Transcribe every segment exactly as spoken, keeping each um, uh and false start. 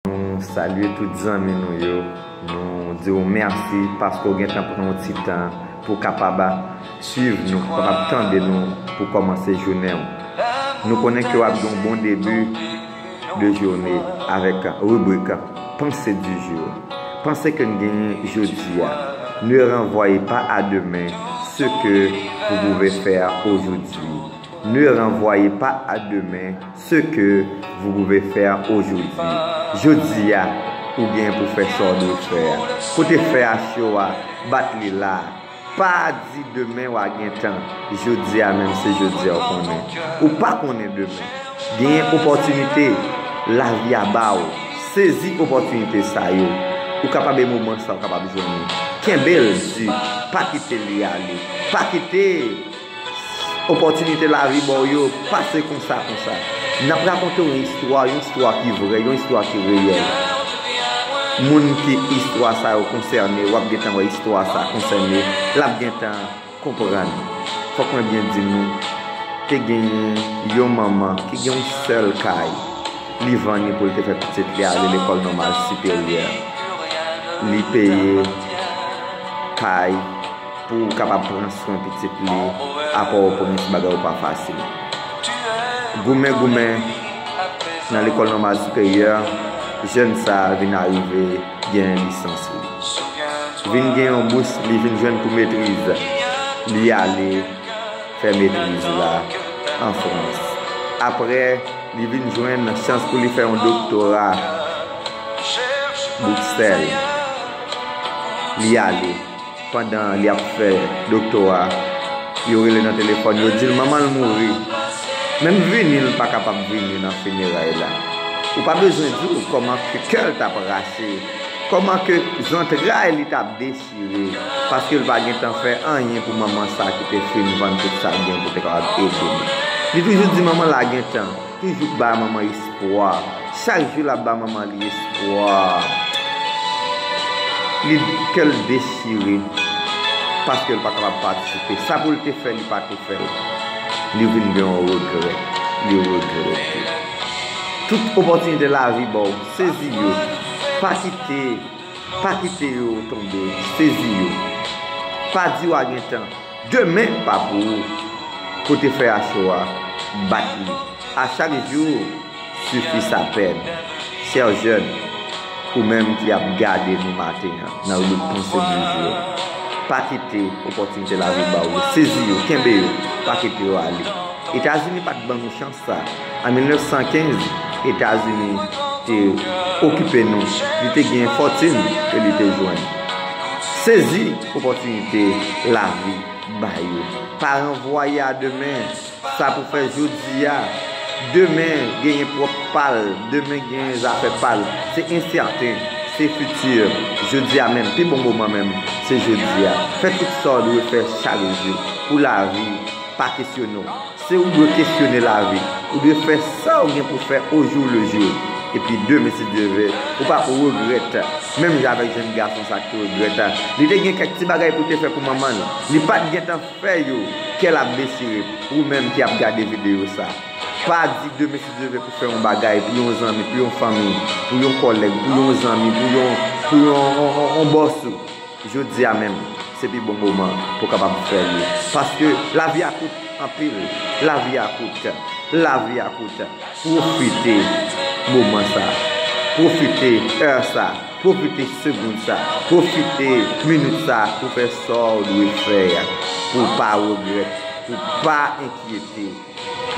Nou salye tout zanmi nou yo. Nou di w mèsi paske w gentan pran yon ti tan pou w kapab swiv nou, pou w kapab tande nou pou kòmanse jounen w. Nou konnen ke w ap gen yon bon debi de jounen avèk ribrik Pensée du jour. Panse ke n genyen jodi a. Ne renvoyez pas à demain ce que vous pouvez faire aujourd'hui. Ne renvoyez pas à demain ce que vous pouvez faire aujourd'hui. Jodi a, ou gen pou fè sa w dwe fè a. Kote fè a cho a, bat li la. Pa di demen w a gen tan. Jodi a menm se jodi a w konnen. Ou pa konnen demen. Genyen opòtinite lavi a ba w. Sezi opòtinite sa yo. Ou kapab e moman sa w kapab jwenn li. Kenbe l di, pa kite li ale. Pa kite opòtinite lavi ba w yo pase konsa konsa. N ap rakonte w yon istwa, yon istwa ki vrè, yon istwa ki reyèl. Moun ki istwa sa yo konsène, w ap gentan wè istwa sa konsène, l ap gentan konprann. Fòk mwen byen di nou, te gen yon manman ki gen yon sèl kay. Li vann li pou l te fè pitit li ale lekòl nòmal siperyè. Li peye kay pou w kapab pran swen pitit li a Pòtoprens, bagay yo pa fasil. Goumen, goumen nan lekòl nòmal siperyè, jèn sa a vin arive gen lisans li. Vin gen yon bous, li vin jwenn pou metriz. Li ale fè metriz la an Frans. Apre, li vin jwenn chans pou li fè yon doktora Briksèl. Li ale. Pandan li ap fè doktora, yo rele nan telefòn, yo di l manman l mouri. Menm vini, l pa kapab vini nan fineray la. Ou pa bezwen di w kòman ke kè l t ap rache, kòman ke zantray li t ap dechire, paske l pa gen tan fè anyen pou manman sa ki te fin vann tout sa l gen pou te kapab ede li. Li toujou di manman l a gen tan, toujou ba manman espwa. Chak jou l ap ba manman li espwa. Li, kè l dechire, paske l pa kapab patisipe. Sa pou l te fè, li pa te fè l. Li vin gen yon regrè. Li regrete. Tout opòtinite lavi ba w, sezi yo. Pa kite, pa kite yo tonbe. Sezi yo. Pa di w a gen tan. Demen pa pou ou. Kote fè a cho a, bat li. À chaque jour suffit sa peine. Chè jèn, ou menm ki ap gade nou maten an nan ribrik Pensée du jour, pa kite opòtinite lavi ba w yo. Sezi yo, kenbe yo, pa kite yo ale. Etazini pa t ban nou chans sa. An mil nèf san kenz, Etazini te okipe nou. Li te gen fòtin ke li te jwenn. Sezi opòtinite lavi ba yo. Pa ranvwaye a demen. Sa pou fè jodi a. Demen genyen pwòp pa l, demen genyen zafè pa l. Se ensèten, se fiti. Jodi a menm, pi bon moman menm, se jodi a. Fè tout sa w dwe fè chak jou pou lavi pa kesyone w. Se ou dwe kesyone lavi. Ou dwe fè sa w gen pou fè au jour le jour. Epi demen, si Dye vle, ou p ap regrèt. Menm jan avèk jèn gason sa ki regrèt, li te gen kèk ti bagay pou te fè pou manman l. Li pa t gentan fè yo, kè l ap dechire. Ou menm ki ap gade videyo sa, pa di demen, si Dye vle, pou fè yon bagay pou yon zanmi, pou yon fanmi, pou yon kòlèg, pou yon zanmi, pou yon, pou yon, yon, yon, yon bòs ou. Jodi a menm, se pi bon moman pou w kapab fè li. Paske lavi a kout anpil. Lavi a kout. Lavi a kout. Pwofite moman sa. Pwofite è sa. Pwofite segonn sa. Pwofite minit sa pou fè sa w dwe fè a. Pou w pa regrèt. Pou w pa enkyete.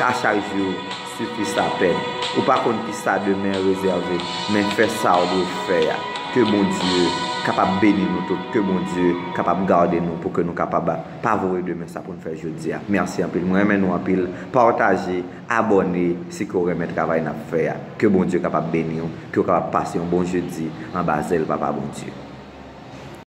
À chaque jour suffit sa peine. Ou pa konn ki sa demen rezève, men fè sa w dwe fè a. Ke Bondye kapab beni nou tout. Ke Bondye kapab gade nou pou ke nou kapab pa voye demen sa pou n fè jodi a. Mèsi anpil. Mwen renmen nou anpil. Pataje, abòne si ke w renmen travay n ap fè a. Ke Bondye kapab beni w, ke w kapab pase yon bon jedi anba zèl Papa Bondye.